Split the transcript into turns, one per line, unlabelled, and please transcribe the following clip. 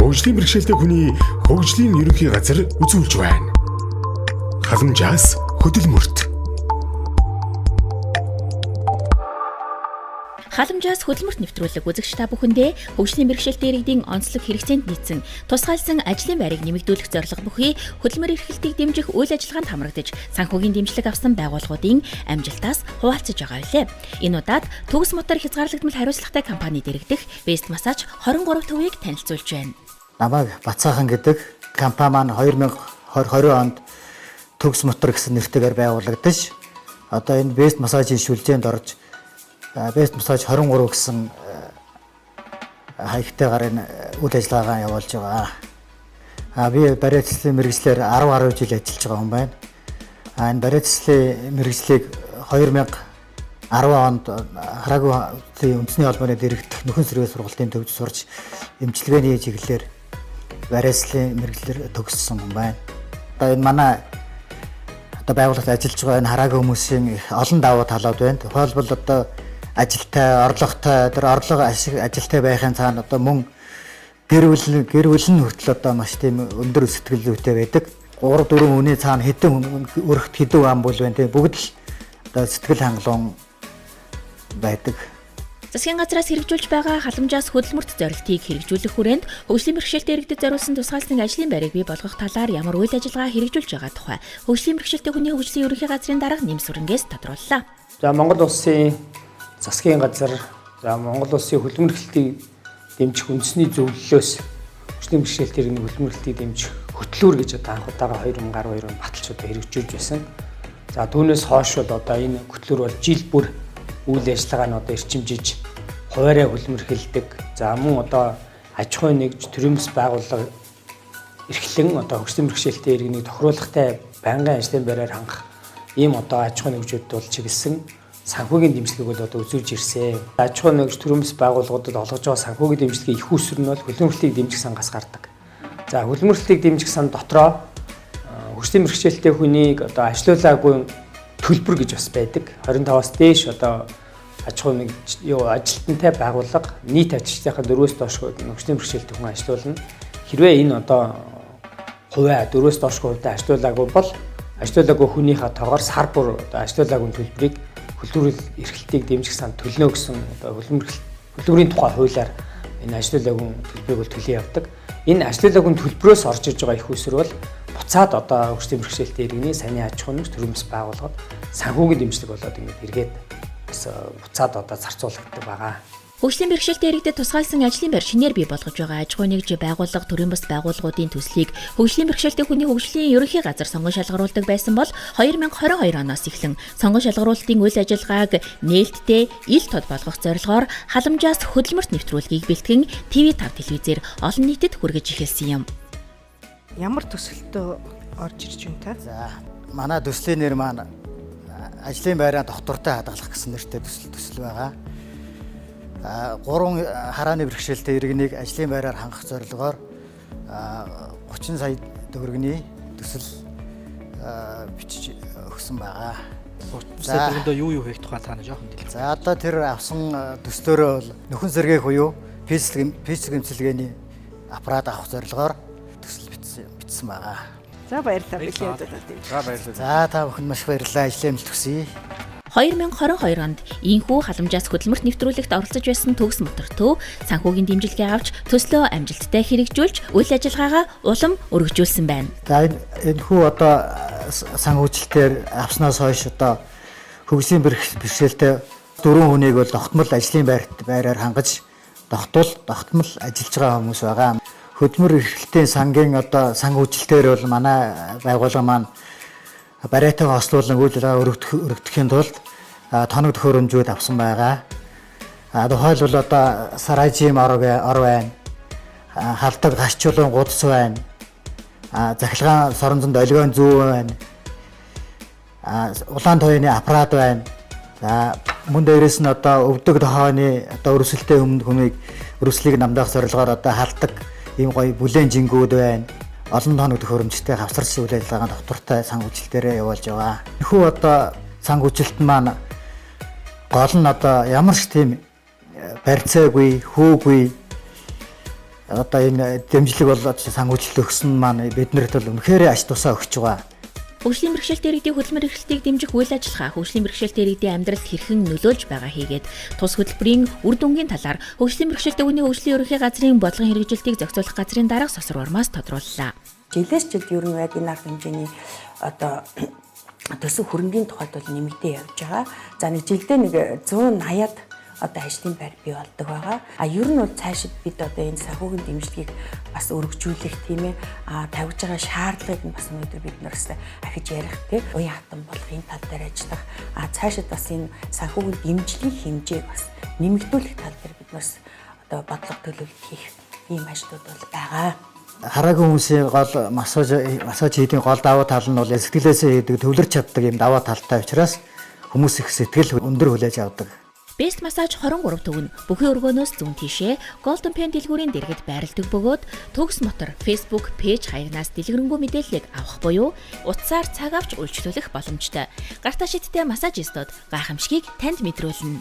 Хөгжлийн бэрхшээлтэй хүний хөгжлийн ерөнхий газар үзүүлж байна. Халамжаас хөдөлмөрт.
Халамжаас хөдөлмөрт нэвтрүүлэг үзэгч та бүхэндээ хөгжлийн бэрхшээлтэй иргэдийн онцлог хэрэгцээнд нийцсэн тусгаалсан ажлын байрыг нэмэгдүүлэх зорилго бүхий хөдөлмөр эрхлэлтийг дэмжих үйл ажиллагаанд хамрагдаж санхүүгийн дэмжлэг авсан байгууллагуудын амжилтаас хуваалцаж байгаа билээ. Энэ удаад Төгс мотор хязгаарлагдмал хариуцлагатай компани дэрэгдэх Best Massage 23 төвийг танилцуулж байна.
Намайг Бацаахан гэдэг компани маань 2020 онд Төгс мотор гэсэн нэртэйгээр байгуулагдаж, одоо энэ Best Massage-ийн шүлжээнд орж Best Massage 23 гэсэн хаягтайгаар энэ үйл ажиллагаагаа явуулж байгаа. Би бариа цэцлийн мэргэжлээр 10 гаруй жил ажиллаж байгаа хүн байна. Энэ бариа цэцлийн мэргэжлийг 2010 онд Хараагүй үндэсний холбооны дэрэгдэх нөхөн сэргээ сургалтын төвд сурч эмчилгээний чиглэлээр бариа цэцлийн мэргэжлээр төгссөн хүн байна. Одоо энэ манай одоо байгууллагт ажиллаж байгаа энэ хараагүй хүмүүсийн их олон давуу талууд байна. Тухайлбал одоо ажилтай, орлоготой, тэр орлого ашиг ажилтай байхын цаана одоо мөн гэр бүл нь хүртэл одоо маш тийм өндөр сэтгэл зүйтэй байдаг. 3 4 хүний цаана хэдэн өрхт хэдэн ам бол байна тийм бүгд л одоо сэтгэл хангалуун байдаг.
Засгийн газраас хэрэгжүүлж байгаа халамжаас хөдөлмөрт зорилтыг хэрэгжүүлэх хүрээнд хөгжлийн бэрхшээлтэй иргэдэд зориулсан тусгаалсан ажлын байрыг бий болгох талаар ямар үйл ажиллагаа хэрэгжүүлж байгаа тухай хөгжлийн бэрхшээлтэй хүний хөгжлийн ерөнхий газрын дарга Нэмсүрэнгээс тодрууллаа.
За, Монгол улсын засгийн газар, за, Монгол улсын хөдөлмөр эрхлэлтийг дэмжих үндэсний зөвлөлөөс хөгжлийн бэрхшээлтэй иргэний хөдөлмөр эрхлэлтийг дэмжих хөтлүүр гэж одоо анх удаага 2012 онд баталж одоо хэрэгжүүлж байсан. За, түүнээс хойш бол одоо энэ хөтлүүр бол жил бүр үйл ажиллагаа нь одоо эрчимжиж хуваараа хөдөлмөр эрхэлдэг. За, мөн одоо аж ахуйн нэгж, төрийн бас байгууллага эрхлэн одоо хөгжлийн бэрхшээлтэй иргэнийг тохируулгатай байнгын ажлын байраар хангах ийм одоо аж ахуйн нэгжүүдэд бол чиглэсэн санхүүгийн дэмжлэгийг бол одоо үзүүлж ирсэн. Аж ахуйн нэгж, төрийн бас байгууллагуудад олгож байгаа санхүүгийн дэмжлэгийн их үүсвэр нь бол хөдөлмөрлөлтийг дэмжих сангаас гардаг. За, хөдөлмөрлөлтийг дэмжих сан дотроо хөгжлийн бэрхшээлтэй хүнийг одоо ажилуулаагүй төлбөр гэж бас байдаг. 25-аас дээш одоо аж ахуйн нэг юу ажилтнтай байгууллага нийт ажилчдынхаа 4-өөс доош хөгжлийн бэрхшээлтэй хүн ажилуулна. Хэрвээ энэ одоо хувиа 4-өөс доош хувьдаа ажилуулаагүй бол ажилуулаагүй хүнийхээ тоогоор сар бүр одоо ажилуулаагүй төлбөрийг хөдөлмөр эрхлэлтийг дэмжих санд төлнө гэсэн одоо хөдөлмөрийн тухай хуулиар энэ ажилуулаагүй төлбөрийг бол төлөө явдаг. Энэ ажилуулаагүй төлбөрөөс орж иж байгаа их усэр бол буцаад одоо хөгжлийн бэрхшээлтэй иргэний саний аж ахуйн нэгж, төрийн бас байгууллагад санхүүгийн дэмжлэг болоод ингэж эргээд бас буцаад одоо зарцуулагддаг байгаа.
Хөгжлийн бэрхшээлтэй иргэдэд тусгаалсан ажлын байр шинээр бий болгож байгаа аж ахуйн нэгж, байгууллага, төрийн бас байгууллагуудын төслийг хөгжлийн бэрхшээлтэй хүний хөгжлийн ерөнхий газар сонгон шалгаруулдаг байсан бол 2022 оноос эхлэн сонгон шалгаруулалтын үйл ажиллагааг нээлттэй, ил тод болгох зорилгоор халамжаас хөдөлмөрт нэвтрүүлгийг бэлтгэн ТV5 телевизээр олон нийтэд хүргэж эхэлсэн юм.
Ямар төсөлтөө орж ирж байна та?
За, манай төслийн нэр маань ажлын байраа доктортой хадгалах гэсэн нэртэй төсөл байгаа. Гурван харааны бэрхшээлтэй иргэнийг ажлын байраар хангах зорилгоор 30 сая төгрөгийн төсөл бичиж өгсөн байгаа.
30 сая төгрөгөндөө юу хийх тухай та нэг жоохон дэлгэрэнгүй.
За, одоо тэр авсан төслөөрөө бол нөхөн сэргээх буюу физик эмчилгээний аппарат авах зорилгоор төсөл бичсэн байгаа.
За, баярлалаа. Бэлэн удаа.
За, баярлалаа.
За, та бүхэнд маш баярлалаа. Ажлын амжилт хүсье.
2022 онд инхүү халамжаас хөдөлмөрт нэвтрүүлэгт оролцож байсан Төгс мотор төв санхүүгийн дэмжлэгээ авч төслөө амжилттай хэрэгжүүлж үйл ажиллагаагаа улам өргөжүүлсэн байна.
За, энэ хүү одоо санхүүжилтээр авснаас хойш одоо хөгжлийн бэрхшээлтэй дөрвөн хүнийг бол тогтмол ажлын байраар хангаж тогтмол ажиллаж байгаа хүмүүс байгаа. Хөдөлмөр эрхлэлтийн сангийн одоо санхүүжилтээр бол манай байгууллага маань бариатайгаа хослуулан үйл ажиллагаа өргөдөхийн тулд тоног төхөөрөмжүүд авсан байгаа. Тухайлбал одоо Саражим ор байна. Халдаг гарчуулан гудас байна. Захилгаан соронзонд олигон зүү байна. Улаан туяаны аппарат байна. За, мөн дээрээс нь одоо өвдөг тохооны одоо өрсөлдөй хүмүүнийг өрсөлийг намдаах зорилгоор одоо халдаг ийм гоё бүлээн жингүүд байна. Олон тоног төхөөрөмжтэй хавсарч үйл ажиллагаанд доктортой санхүүжилтээрээ явуулж байгаа. Энэхүү одоо санхүүжилт маань гол нь одоо ямар ч тийм барьцаагүй, хүүгүй Одоо энэ дэмжлэг бол санхүүжилт өгсөн маань биднэрт бол үнэхээр ач тусаа өгч байгаа.
Хөгжлийн бэрхшээлтэй иргэдийн хөдөлмөр эрхлэлтийг дэмжих үйл ажиллагаа хөгжлийн бэрхшээлтэй иргэдийн амьдралд хэрхэн нөлөөлж байгаа хийгээд тус хөтөлбөрийн үр дүнгийн талаар хөгжлийн бэрхшээлтэй хүний хөгжлийн ерөнхий газрын бодлогын хэрэгжилтийг зохицуулах газрын дарга Сосор Урмаас тодрууллаа.
Жилээс жилд ер нь яг энэ арга хэмжээний одоо төсөв хөрөнгийн тухайд бол нэмэгдээ явж байгаа. За нэг жилдээ нэг 180-ад одоо ажлын байр бий болдог байгаа. А ер нь бол цаашид бид одоо энэ санхүүгийн дэмжлэгийг бас өргөжүүлэх, тийм ээ, а тавьж байгаа шаардлагыг нь бас өнөөдөр бид нараас ахиж ярих, тийм, уян хатан болох энэ тал дээр ажиллах, а цаашид бас энэ санхүүгийн дэмжлэгийн хэмжээг бас нэмэгдүүлэх тал дээр бид нараас одоо бодлого төлөвлөлт хийх ийм ажлууд бол байгаа.
Хараагүй хүмүүсийн гол массаж хийдэг гол давуу тал нь бол сэтгэлээсээ хийдэг, төвлөрч чаддаг юм давуу талтай учраас хүмүүс их сэтгэл өндөр хүлээж авдаг.
Best Massage 23 төв нь бүхий өргөөнөөс зүүн тийшээ Golden Pen дэлгүүрийн дэргэд байрладаг бөгөөд Төгс Мотор Facebook page хаягнаас дэлгэрэнгүй мэдээллийг авах буюу утсаар цаг авч үйлчлүүлэх боломжтой. Гартаа шидтэй массажистууд гайхамшигыг танд мэдрүүлнэ.